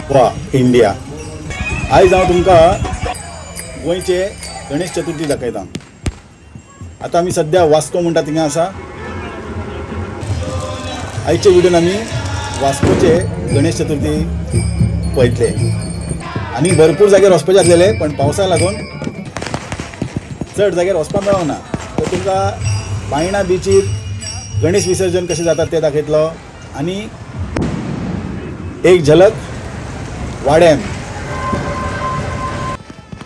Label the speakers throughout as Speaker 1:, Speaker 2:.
Speaker 1: वा इंडिया। आयज हांव तुमकां गोंयचे गणेश चतुर्थी दाखयता। आतां आमी सद्या वास्को म्हणटा थिंगा आसा। आयचे व्हिडियोन आमी वास्कोचे गणेश चतुर्थी पळयतले आनी भरपूर जाग्यार वचपाचें आसलेले, पण पावसाक लागून चड जाग्यार वचपाक मेळोना। तर तुमकां बायणा बिचीर गणेश विसर्जन कशें जाता तें दाखयतलो आनी एक झलक वाड्यान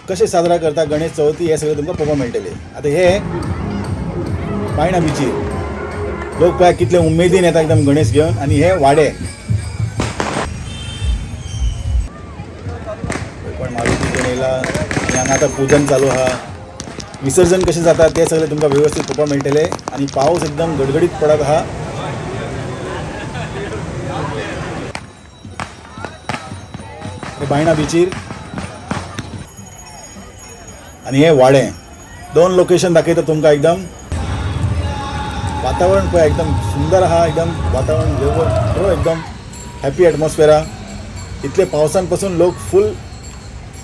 Speaker 1: कशें साजरा करता गणेश चवथी हें सगळें तुमकां पळोवपाक मेळटलें। आतां हे बायणा बिचीर लोक पळय कितले उमेदीन येता एकदम गणेश घेवन। आनी हे वाडे कोण मारुती घेवन येयला आनी हांगा आतां पुजन चालू आहा। विसर्जन कशें जाता तें सगळें तुमकां वेवस्थीत पळोवपाक मेळटलें। आनी पावस एकदम गडगडीत पडत आहा। हे बायणा बिचीर आनी हे वाडे दोन लोकेशन दाखयता तुमकां। एकदम वातावरण पळय एकदम सुंदर आहा, एकदम वातावरण बरो, एकदम हॅपी एटमॉस्फियर आहा। इतले पावसान पासून लोक फूल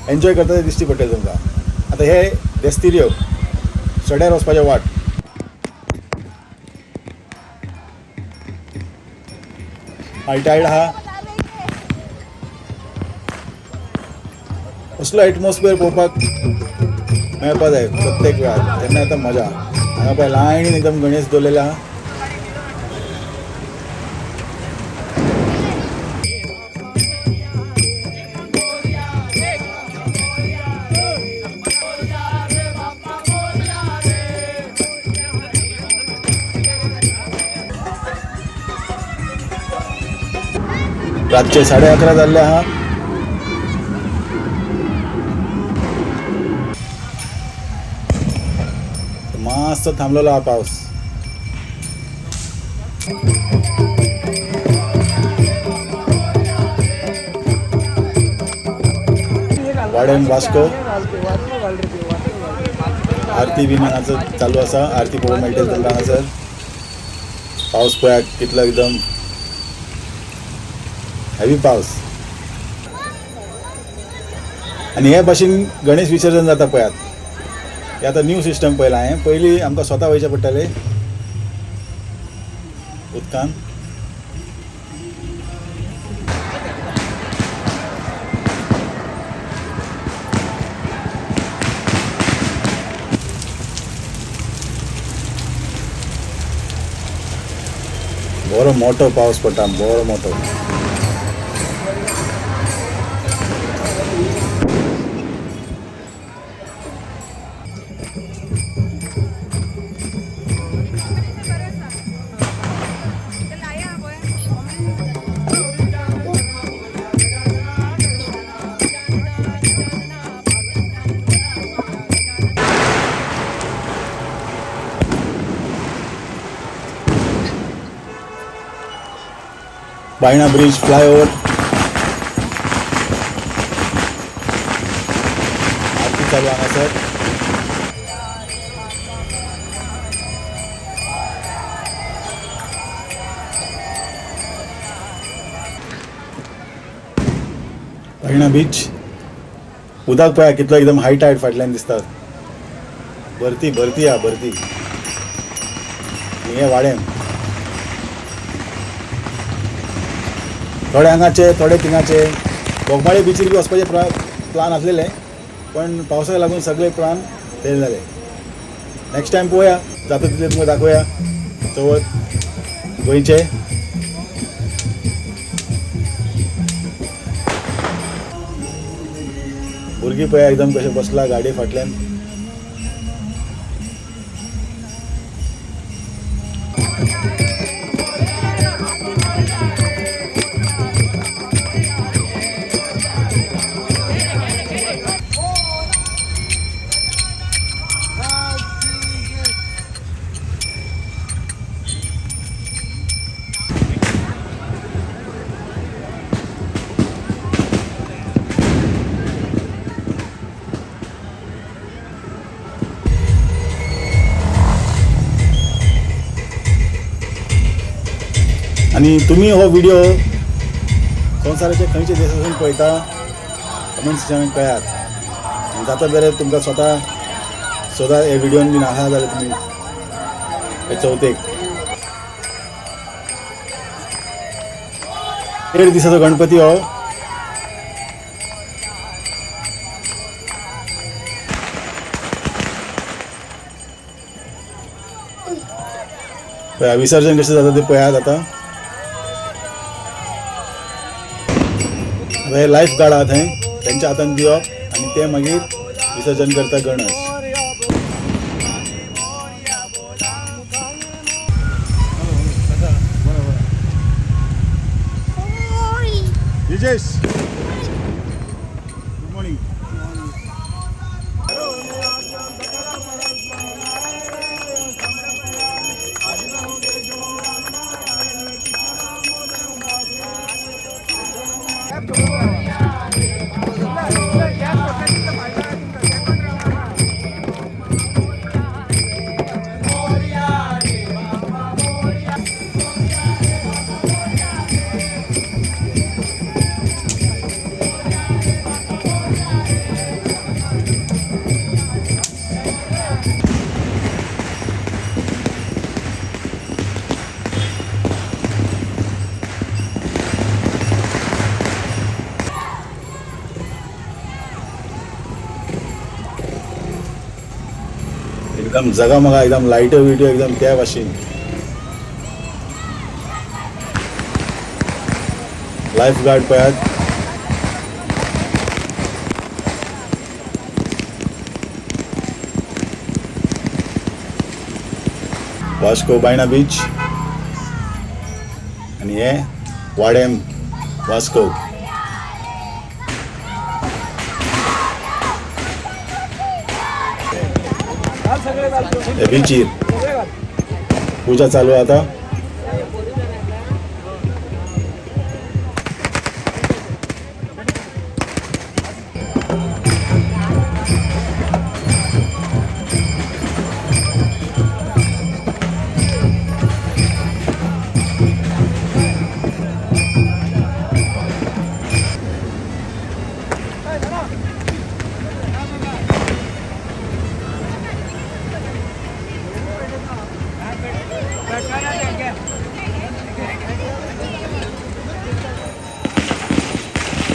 Speaker 1: एन्जॉय करता ते दिश्टी पडटले तुमकां। आतां हे देस्तिरियो सड्यार वचपाचें वाट। हाय टायड आहा। असलो एटमॉस्फियर पळोवपाक मेळपा जाय प्रत्येक वेळार, तेन्ना येता मजा। हांगा पळय लायनीन एकदम गणेश दवरलेले आहा। रातचे 11:30 जाल्ले आहा। मातसो थांबलेलो आहा पावस। वाडेन वास्को आरती बी हांगासर चालू आसा। आरती पळोवंक मेळटली तुमकां हांगासर। पावस पळयात कितलो एकदम हेवी पावस। आनी हे भाशेन गणेश विसर्जन जाता पळयात। हे आतां न्यू सिस्टम पळयलां हांवें। पयलीं आमकां स्वता वयचें पडटालें उदकान। बरो मोठो पावस पडटा, बरो मोठो। बायणा ब्रिज फ्लायओवर आरती चालू हांगासर। बायणा बीच उदक पळया कितलो एकदम हाय टायड फाटल्यान दिसता। भरती भरती आहा, भरती। हे वाडें थोडे हांगाचे थोडे थिंगाचे। बोगमाळे बिचीर बी वचपाचे प्लान आसलेले, पण पावसाक लागून सगळे प्लान फेल जाले। नेक्स्ट टायम पळोवया, जाता तितले तुमकां दाखोवया चवथ गोंयचे। भुरगीं पळया एकदम कशें बसला गाडये फाटल्यान। आनी तुमी हो व्हिडिओ संवसाराचे खंयचे देशासून पळयता कमेंट सेक्शनान कळयात. जाता जाल्यार तुमकां स्वता सोदा हे व्हिडियोन बीन आसा जाल्यार तुमी हे चवथेक 1.5 दिसाचो गणपती हो. पळया विसर्जन कशें जाता तें पळयात. आतां आतां हे लायफ गार्ड आहा थंय, तेंच्या हातान दिवप आनी ते मागीर विसर्जन करता गणेश. Vijesh, good morning. एकदम जगामगा, एकदम लाईट व्हिडिओ, एकदम त्या भाशेन. लायफ गार्ड पळयात. वास्को बायणा बीच आनी हे वाडेम वास्को. हे बीचीर पूजा चालू आता.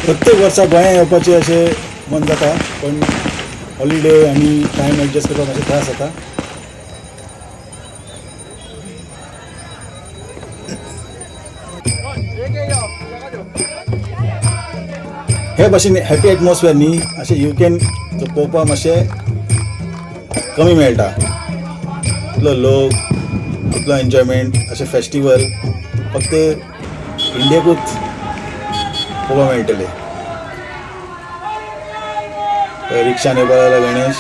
Speaker 1: प्रत्येक वर्सा गोंया येवपाचें अशें मन जाता, पण हॉलिडे आनी टायम एडजस्ट करपाक मातशें त्रास जाता. हे भाशेन हॅपी एटमॉस्फियर न्ही, अशें युकेन पळोवपाक मातशें कमी मेळटा. इतलो लोक, इतलो एन्जॉयमेंट, अशें फेस्टिवल फक्त इंडियेकूच पळोवपाक मेळटले. रिक्षान येवपाक लागला गणेश.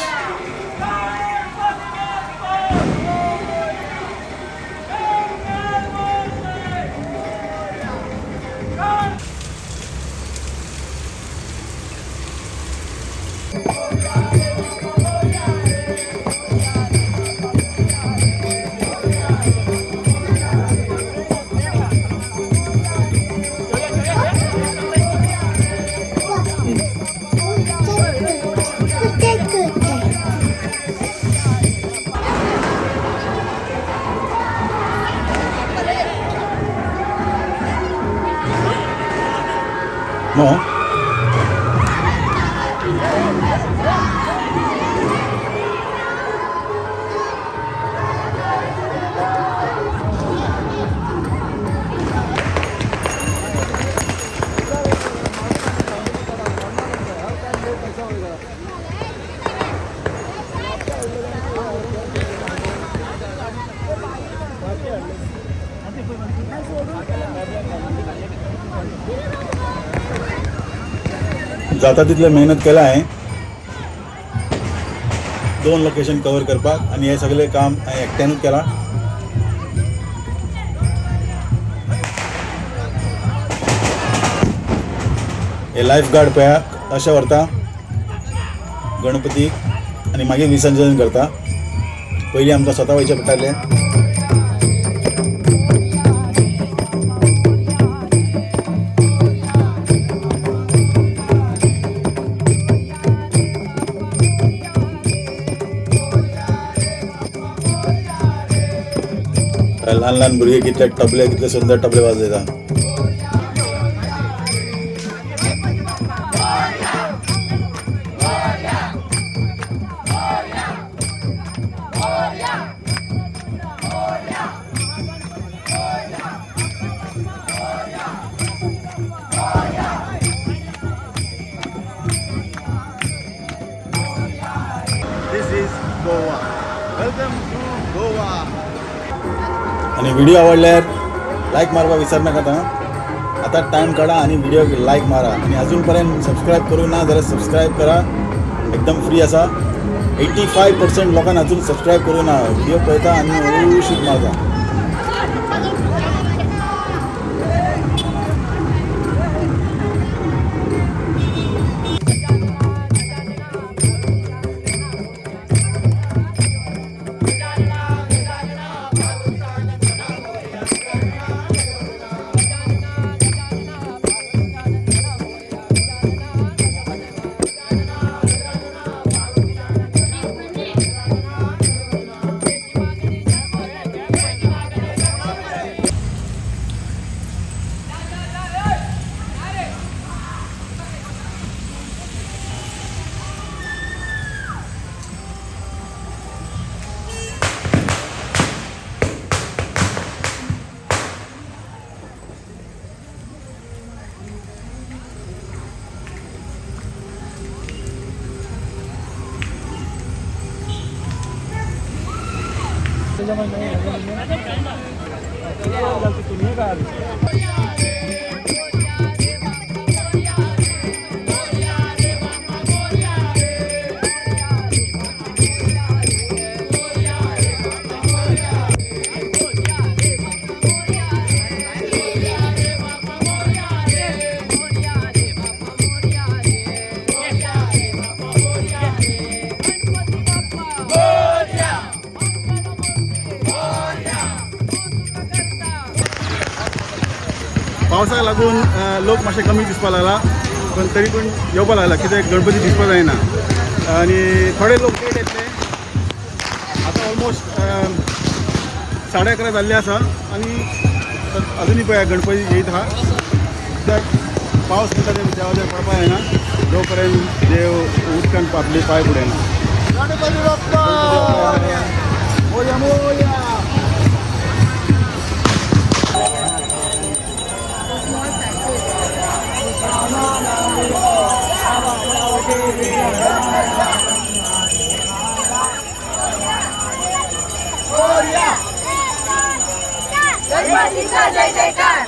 Speaker 1: No. जाता तितले मेहनत केला हांवें 2 लोकेशन कवर करपाक आनी हें सगळें काम हांवें एकट्यानूच केलां. हे लायफ गार्ड पळया अशें व्हरता गणपतीक आनी मागीर विसर्जन करता. पयलीं आमकां स्वता वयचें पडटालें. ल्हान ल्हान भुरगे कितले तबले, कितले सुंदर तबले वाजयता.
Speaker 2: This is Goa. Welcome to Goa.
Speaker 1: आणि व्हिडिओ आवडल्यार लायक मारपाक विसर नाकात. हां, आतां टायम काडा आनी व्हिडिओ लायक मारा आनी अजून पर्यंत सबस्क्रायब करूं ना जाल्यार सबस्क्रायब करा. एकदम फ्री आसा. 85% लोकांक अजून सबस्क्रायब करूं ना. व्हिडिओ पळयता आनी हळूशीक मारता.
Speaker 2: पावसाक लागून लोक मातशे कमी दिसपाक लागला, पण तरी पण येवपाक लागला कित्याक गणपती दिसपाक जायना आनी थोडे लोक लेट येतले. आतां ऑलमोस्ट 11:30 जाल्ले आसा आनी अजुनूय पळय गणपती येयत आहा, कित्याक पावस म्हणटा ते देवाचेर पडपाक जायना जो पर्यंत देव उदकान आपले पांय बुडयना. गणपती बाप्पा मोरया मोरया.
Speaker 3: गणपतीचा जय जयकार,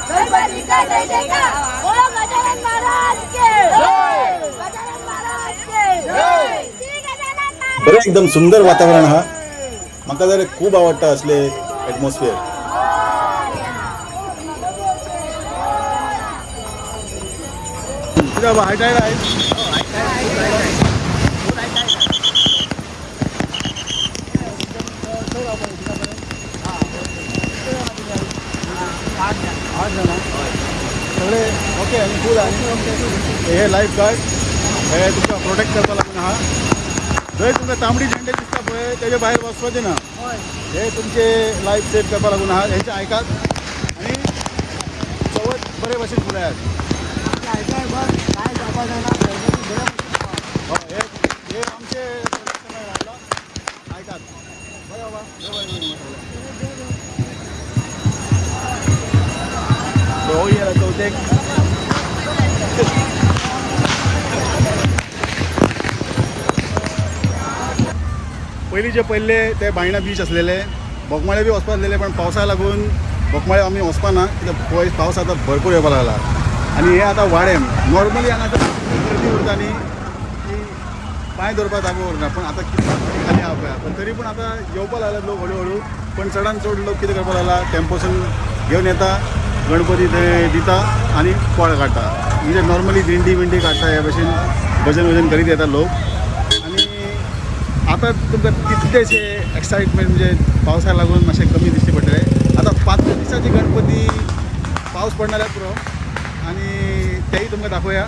Speaker 3: गणपतीचा जय जयकार. बोलो गजानन महाराज के जय, गजानन महाराज के जय, श्री गजानन महाराज.
Speaker 1: बरें, एकदम सुंदर वातावरण आहा. म्हाका जाल्यार खूब आवडटा असले एटमॉस्फियर.
Speaker 2: कितें बाबा, हाय टायड आहे. आठ जाणां सगळे ओके आनी फूल. आनी हे लायफ गार्ड हे तुमकां प्रोटेक्ट करपाक लागून आहा. जंय तुमकां तांबडी झेंडे दिसता पळय, तेजे भायर वचपाचें ना. हे तुमचे लायफ सेव करपाक लागून आहा. हेंचे आयकात आनी चवथ बरे भशेन फुलयात. हय, हे हे आमचे प्रोटेक्शन आयकात. बरें बाबा, बरें बरें सगळें. सो हो येयला चवथेक. पयलीं जे पयले ते बायणा बीच आसलेले, बोगमाळे बी वचपा आसलेले, पण पावसा लागून बोगमाळे आमी वचपा ना, कित्याक पळय पावस आतां भरपूर येवपा लागला. आनी हे आतां वाडेम नॉर्मली हांगा आतां गर्दी उरता न्ही की पांय दवरपाक जागो उरना, पण आतां कितली खाली आहा पळय. पण तरी पूण आतां येवपा लागला लोक हळू हळू, पण चडान चड लोक कितें करपाक लागला, टेम्पोसून घेवन येता, गणपती थंय दिता आनी पोळ काडटा. म्हणजे नॉर्मली दिंडी बिंडी काडटा, ह्या भशेन भजन वजन करीत येता लोक. आनी आतां तुमकां तितलेशे एक्सायटमेंट म्हणजे पावसाक लागून मातशें कमी दिश्टी पडटलें. आतां पांचव्या दिसाची गणपती पावस पडना जाल्यार पुरो, आनी तेय तुमकां दाखोवया.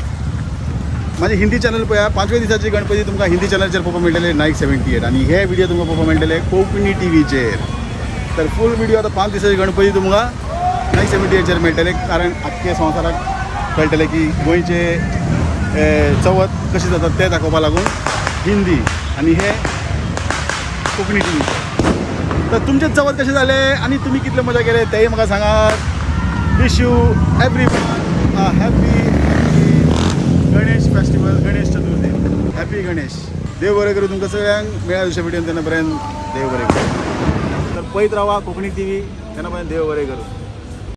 Speaker 2: म्हाजे हिंदी चॅनल पळया. पांचव्या दिसाची गणपती तुमकां हिंदी चॅनलाचेर पळोवपाक मेळटले, नायक 78. आनी हे व्हिडिओ तुमकां पळोवपाक मेळटले कोंकणी टीव्हीचेर. तर फूल व्हिडिओ आतां 5 दिसाचे गणपती तुमकां नेक्स्ट 78चेर मेळटले, कारण आख्खे संवसाराक कळटलें की गोंयचे चवथ कशी जाता तें दाखोवपा लागून हिंदी आनी हे कोंकणी टी व्ही. तर तुमचें चवथ कशें जालें आनी तुमी कितले मजा केले तेंय म्हाका सांगात. Wish you everyone a happy happy Ganesh festival, Ganesh Chaturthi. Happy Ganesh. देव बरें करूं तुमकां सगळ्यांक. मेळ्या दुसऱ्या व्हिडियोन, तेन्ना पर्यंत देव बरें करूं. तर पळयत रावा कोंकणी टी व्ही. तेन्ना पर्यंत देव बरें करूं.